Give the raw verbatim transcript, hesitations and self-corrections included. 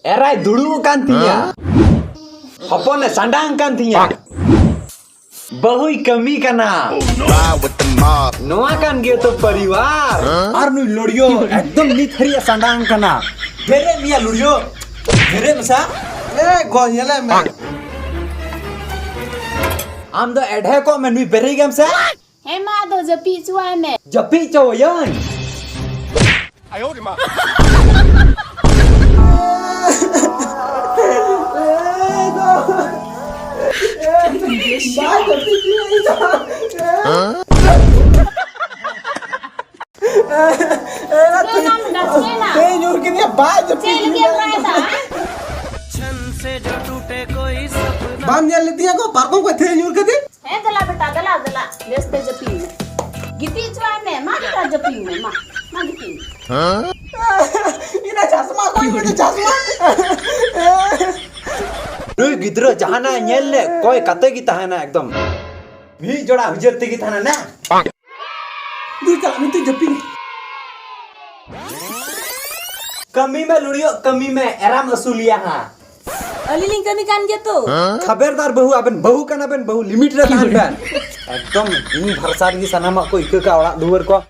ᱮᱨᱟᱭ ᱫᱩᱲᱩᱵ ᱟᱠᱟᱱ ᱛᱤᱧᱟ᱾ ᱦᱚᱯᱚᱱᱮ ᱥᱟᱸᱰᱟᱝ ᱠᱟᱱ ᱛᱤᱧᱟ᱾ ᱵᱟᱹᱦᱩᱭ ᱠᱟᱹᱢᱤ ᱠᱟᱱᱟ᱾ Ride with the mob. ᱱᱚᱣᱟ ᱠᱟᱱ ᱜᱮᱭᱟ ᱛᱚ ᱯᱚᱨᱤᱵᱟᱨ᱾ ᱟᱨ ᱱᱩᱭ ᱞᱩᱲᱤᱭᱳ ᱮᱠᱫᱚᱢ ᱱᱤᱛ ᱦᱟᱹᱨᱤᱡ ᱮ ᱥᱟᱸᱰᱟᱝ ᱠᱟᱱᱟ᱾ ᱵᱮᱨᱮᱫ ᱢᱮᱭᱟ ᱞᱩᱲᱤᱭᱳ, ᱵᱮᱨᱮᱫ ᱢᱮᱥᱟ᱾ ᱮ ᱜᱚ, ᱧᱮᱞᱮ ᱢᱮ᱾ ᱟᱢ ᱫᱚ ᱮᱰᱷᱮ ᱠᱚᱜ ᱢᱮ, ᱱᱩᱭ ᱵᱮᱨᱮᱫ ᱜᱮᱢ ᱥᱮ᱾ ᱦᱮᱸ ᱢᱟ, ᱟᱫᱚ ᱡᱟᱹᱯᱤᱫ ᱦᱚᱪᱚᱣᱟᱭ ᱢᱮ᱾ ᱡᱟᱹᱯᱤᱫ ᱦᱚᱪᱚᱣᱟᱹᱭᱟᱹᱧ᱾ ᱮᱨᱟ, ᱪᱤᱠᱟᱹᱭᱮᱱᱟᱢ ᱫᱟ, ᱪᱤᱠᱟᱹᱭᱮᱱᱟ? ᱛᱮᱧ ᱧᱩᱨ ᱠᱮᱫᱮᱭᱟ, ᱵᱟᱭ ᱡᱟᱹᱯᱤᱫ ᱪᱮᱫ ᱞᱟᱹᱜᱤᱫ ᱮᱢ ᱞᱮᱫᱟ᱾ ᱨᱟᱜ ᱮᱫᱟ? ᱵᱟᱢ ᱧᱮᱞ ᱞᱮᱫᱤᱧᱟ ᱜᱚ, ᱯᱟᱨᱠᱚᱢ ᱠᱷᱚᱡ ᱛᱮᱧ ᱧᱩᱨ ᱠᱮᱫᱮ᱾ ᱦᱮᱸ, ᱫᱮᱞᱟ ᱵᱮᱴᱟ, ᱫᱮᱞᱟ, ᱫᱮᱞᱟ, ᱵᱮᱥ ᱛᱮ ᱡᱟᱹᱯᱤᱫ ᱢᱮ᱾ ᱜᱤᱛᱤᱡ ᱦᱚᱪᱚᱣᱟᱭ ᱢᱮ, ᱢᱟ ᱵᱮᱴᱟ, ᱡᱟᱹᱯᱤᱫ ᱢᱮ, ᱢᱟ, ᱢᱟ ᱜᱤᱛᱤᱡ ᱢᱮ᱾ ᱤᱧᱟᱹᱜ ᱪᱟᱥᱢᱟ ᱠᱚ, ᱤᱧᱟᱹᱜ ᱪᱟᱥᱢᱟ᱾ ᱱᱩᱭ ᱜᱤᱫᱽᱨᱟᱹ ᱡᱟᱦᱟᱱᱟᱜ ᱧᱮᱞ ᱞᱮ, ᱠᱚᱭ ᱠᱟᱛᱮ ᱜᱮ ᱛᱟᱦᱮᱱᱟ ᱮᱠᱫᱚᱢ᱾ ᱢᱤᱫ ᱡᱚᱲᱟ ᱦᱩᱡᱟᱹᱨ ᱛᱮᱜᱮ ᱛᱟᱦᱮᱱᱟ ᱱᱟ᱾ ᱫᱩ ᱪᱟᱞᱟᱜ ᱢᱮ, ᱫᱩ ᱡᱟᱹᱯᱤᱫ ᱢᱮ᱾ ᱠᱟᱹᱢᱤ ᱢᱮ ᱞᱩᱲᱤᱭᱚᱜ, ᱠᱟᱹᱢᱤ ᱢᱮ, ᱮᱨᱟᱢ ᱟᱹᱥᱩᱞᱮᱭᱟ ᱦᱟᱸᱜ᱾ ᱟᱹᱞᱤᱧ ᱞᱤᱧ ᱠᱟᱹᱢᱤ ᱠᱟᱱ ᱜᱮᱭᱟ ᱛᱚ᱾ ᱠᱷᱟᱵᱮᱨᱫᱟᱨ ᱵᱟᱹᱦᱩ, ᱟᱵᱮᱱ ᱵᱟᱹᱦᱩ ᱠᱟᱱᱟ ᱵᱮᱱ, ᱵᱟᱹᱦᱩ limit ᱨᱮ ᱛᱟᱦᱮᱱ ᱵᱮᱱ᱾ ᱮᱠᱫᱚᱢ ᱤᱧ ᱵᱷᱚᱨᱥᱟ ᱨᱮᱜᱮ ᱥᱟᱱᱟᱢᱟᱜ ᱠᱚ ᱤᱠᱟᱹ ᱠᱟᱜᱼᱟ, ᱚᱲᱟᱜ ᱫᱩᱣᱟᱹᱨ ᱠᱚ᱾